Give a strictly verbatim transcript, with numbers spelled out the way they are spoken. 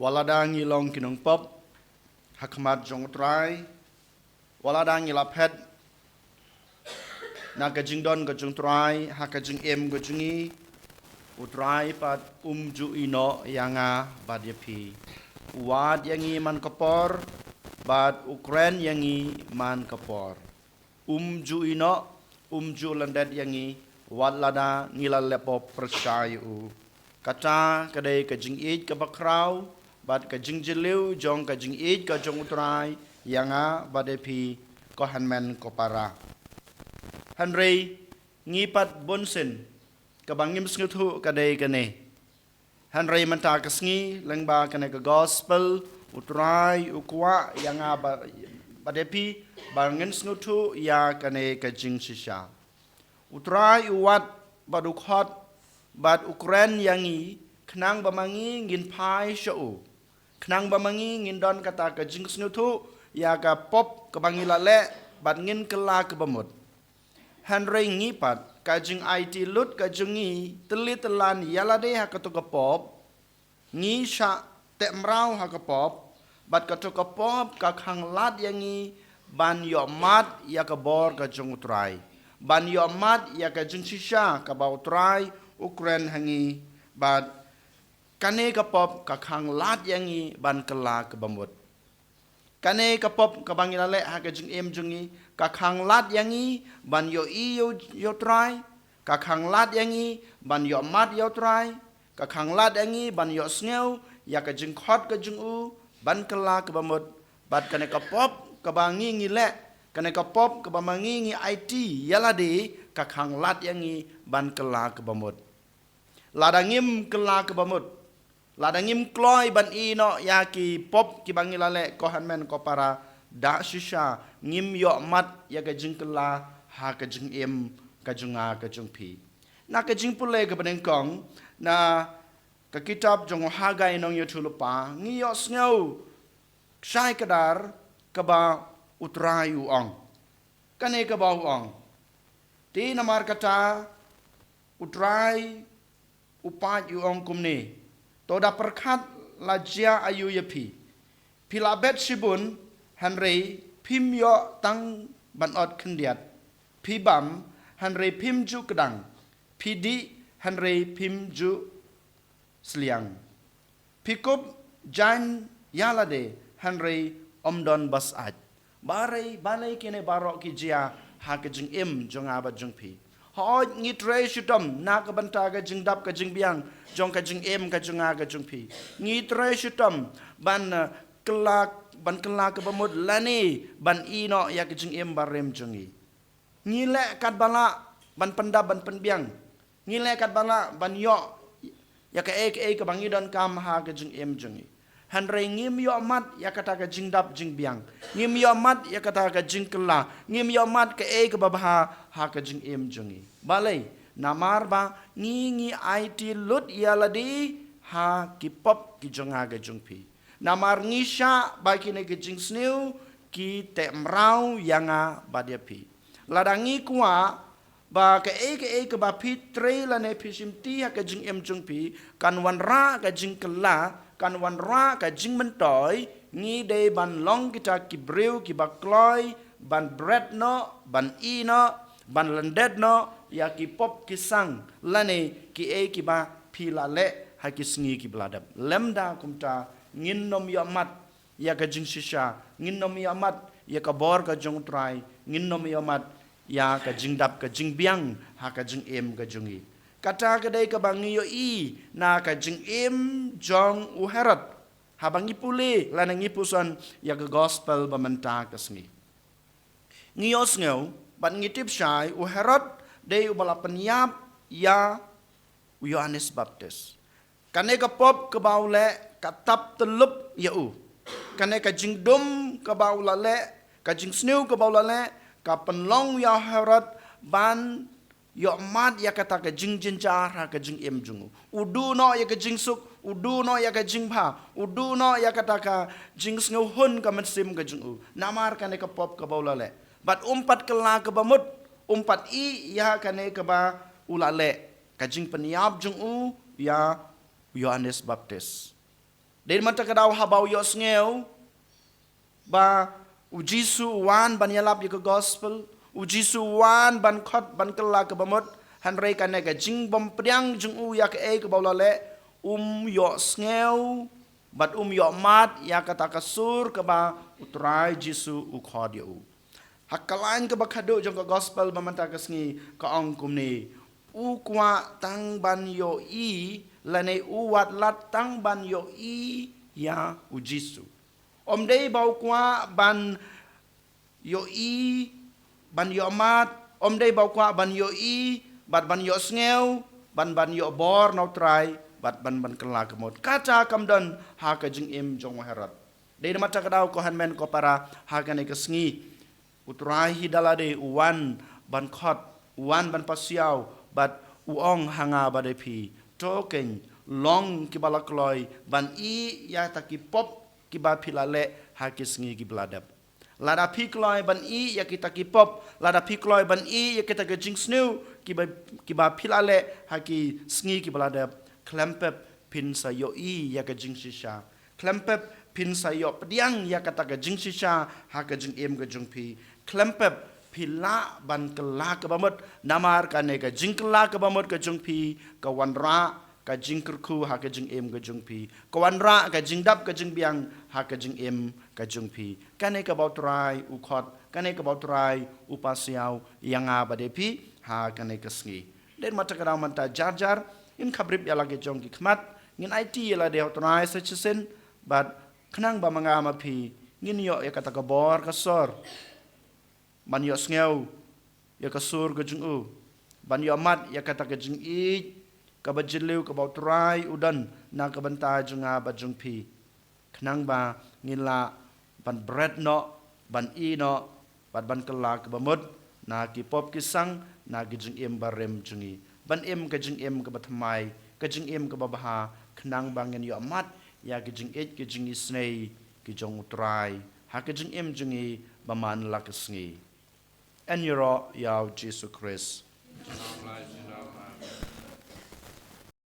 Wat lada ngi long ki nongpop ha khmat jong U Trai, wat lada ngi la phet na ka jingdon ka jong U Trai ha ka jingim ka jong ngi, U Trai pat um ju ïehnoh ïa nga bad ïa phi. U wad ïa ngi man ka por, bad u kren ïa ngi man ka por. Um ju ïehnoh, um ju lyndet ïa ngi, wat lada ngi la leh pop pyrshah ïa u. Kata ka dei ka jingïeit kaba khraw, bad ka jingjylliew jong ka jingïeit ka jong U Trai ïa nga bad ïa phi, ko hynmen ko para. Hynrei ngi pat bunsien, kaba ngim sngewthuh ka dei kane. Hynrei mynta ka sngi, lyngba kane ka gospel, U Trai u kwah ïa nga ba, bad ïa phi, ba ngin sngewthuh ïa kane ka jingshisha. U Trai u wad bad u khot bad u kren ïa ngi, khnang ba ma ngi ngin phai sha u. Khnang ba ma ngi ngin don kata ka jingsngewthuh ïa ka pop kaba ngi la leh, bad ngin kylla kaba mut. Hynrei ngi pat, ka jingaiti lut ka jong ngi, tylli tyllan ïa lade ha kato ka pop, ngi shah teh mraw ha ka pop, bad kato ka pop ka khanglad ïa ngi ban ïohmad ïa ka bor ka jong U Trai, ban ïohmad ïa ka jingshisha kaba U Trai u kren ha ngi, bad kane ka pop ka khanglad ïa ngi ban kylla kaba mut. Kane ka pop kaba ngi la leh ha ka jingim jong ngi, ka khanglad ïa ngi ban ïohi ïa U, ïa U Trai, ka khanglad ïa ngi ban ïohmad ïa U Trai, ka khanglad ïa ngi ban ïohsngew ïa ka jingkhot ka jong u, ban kylla kaba mut. Bad kane ka pop kaba ngi ngi leh, kane ka pop kaba ma ngi ngi aiti ïa lade, ka khanglad ïa ngi ban kylla kaba mut. Lada ngim kylla kaba mut, lada ngim kloi ban ïehnoh ïa ki pop kiba ngi la leh, ko hynmen ko para, da shisha ngim ïohmad ïa ka jingkylla ha ka jingim ka jong nga ka jong phi. Na ka jingpule kaba nyngkong, na ka kitab jong u Haggai nongïathuhlypa, ngi ïohsngew shai kdar kaba U Trai u ong. Kane kaba u ong: Te namar kata, U Trai u paid u ong kumne: To da pyrkhat la jia aïu ïa phi. Phi la bet shibun, hynrei phim ïoh tang ban ot khyndiat. Phi bam, hynrei phim ju kdang. Phi dih, hynrei phim ju sliang. Phi kup jaiñ ïa lade, hynrei ym don ba syaid. Balei, balei kine baroh ki jia ha ka jingim jong nga bad jong phi? Hooid, ngi trei shitom na ka bynta ka jingdap ka jingbiang jong ka jingim ka jong nga ka jong phi. Ngi trei shitom ban, eh, kylla, ban kylla kaba mut lane ban ïehnoh ïa ka jingim barim jong ngi. Ngi leh katba lah ban pyndap ban pynbiang. Ngi leh katba lah ban ïoh ïa kaei kaei kaba ngi donkam ha ka jingim jong ngi. Hynrei ngim ïohmad ïa kata ka jingdap jingbiang. Ngim ïohmad ïa kata ka jingkylla. Ngim ïohmad kaei kaba bha ha ka jingim jong ngi. Balei? Namar ba ngi ngi aiti lut ïa lade ha ki pop ki jong nga ka jong phi. Namar ngi shah ba kine ki jingsniew ki teh mraw ïa nga bad ïa phi. Lada ngi kwah ba kaei kaei kaba phi trei lane phi shimti ha ka jingim jong phi kan wanrah ka jingkylla, kan wanrah ka jingmyntoi, ngi dei ban long kita ki briew kiba kloi ban bret noh, ban ïehnoh, ban lyndet noh ïa ki pop ki sang lane kiei kiba phi la leh ha ki sngi kiba la dep. Lymda kumta, ngin ym ïohmad ïa ka jingshisha, ngin ym ïohmad ïa ka bor ka jong U Trai, ngin ym ïohmad ïa ka jingdap ka jingbiang ha ka jingim ka jong ngi. Kata ka dei kaba ngi ïohi na ka jingim jong u Herod, haba ngi pule lane ngi puson ïa ka gospel ba mynta ka sngi. Ngi ïohsngew bad ngi tip shai, u Herod dei uba la pynïap ïa u Ïohannes Baptist. Kane ka pop kaba u leh ka tap tyllup ïa u. Kane ka jingdum kaba u la leh, ka jingsniew kaba u la leh, ka pynlong ïa u Herod ban ïohmad ïa kata ka jingjynjar ha ka jingim jong u. U duh noh ïa ka jingsuk, u duh noh ïa ka jingbha, u duh noh ïa kata ka jingsngewhun ka mynsiem ka jong u. Namar kane ka pop kaba u la leh. Bad um pat kylla kaba mut, um pat ïeh ïa kane kaba u la leh, ka jingpynïap jong u ïa u Ïohannes Baptist. Dei namar kata ka daw haba u ïohsngew ba u Jisu u wan ban ïalap ïa ka gospel, u Jisu u wan ban khot ban kylla kaba mut, hynrei kane ka jingbym pdiang jong u ïa kaei kaba u la leh, um ïohsngew bad um ïohmad ïa kata ka sur kaba u Trai Jisu u khot ïa u. Ha ka lain kaba khadduh jong ka gospel ba mynta ka sngi ka ong kumne: U kwah tang ban ïohi, lane u wad lad tang ban ïohi ïa u Jisu. Ym dei ba u kwah ban ïohi, ban ïohmad, ym dei ba u kwah ban ïohi bad ban ïohsngew, ban, ban ïoh bor na u Trai bad ban, ban kylla kaba mut. Kata kam don ha ka jingim jong u Herod. Dei namar kata ka daw, ko hynmen ko para, ha kane ka sngi u Trai hi da lade u wan ban khot, u wan ban pasiaw, bad u ong ha nga bad ïa phi: To kheiñ, long kiba la kloi ban ïeh ïa kita ki pop kiba phi la leh ha ki sngi kiba la dep. Lada phi kloi ban ïeh ïa kita ki pop, lada phi kloi ban ïeh ïa kita ki jingsniew kiba, kiba phi la leh ha ki sngi kiba la dep, khlem pep phin sa ïohi ïa ka jingshisha. Khlem pep phin sa ïoh pdiang ïa kata ka jingshisha ha ka jingim ka jong phi. Khlem pep phi lah ban kylla kaba mut, namar kane ka jingkylla kaba mut ka jong phi ka wanrah ka jingkyrkhu ha ka jingim ka jong phi, ka wanrah ka jingdap ka jingbiang ha ka jingim ka jong phi. Kane kaba u Trai u khot, kane kaba u Trai u pasiaw ïa nga bad ïa phi ha kane ka sngi. Dei namar kata ka daw mynta jar jar ngin khaprip ïa la ki jong ki khmat, ngin aiti ïa lade ha u Trai sa shisien, bad khnang ba ma nga ma phi ngin ïoh ïa kata ka bor ka sor ban ïohsngew ïa ka sur ka jong u, ban ïohmad ïa kata ka jingïeit kaba jylliew kaba u Trai u don na ka bynta jong nga bad jong phi, khnang ba ngin lah ban bret noh, ban ïeh noh, bad ban kylla kaba mut na ki pop ki sang, na ki jingim barim jong ngi, ban im ka jingim kaba thymmai, ka jingim kaba bha, khnang ba ngin ïohmad ïa ki jingïeit ki jingisynei ki jong u Trai ha ka jingim jong ngi ba man la ka sngi. Yn ïaroh ïa u Jisu Khrist.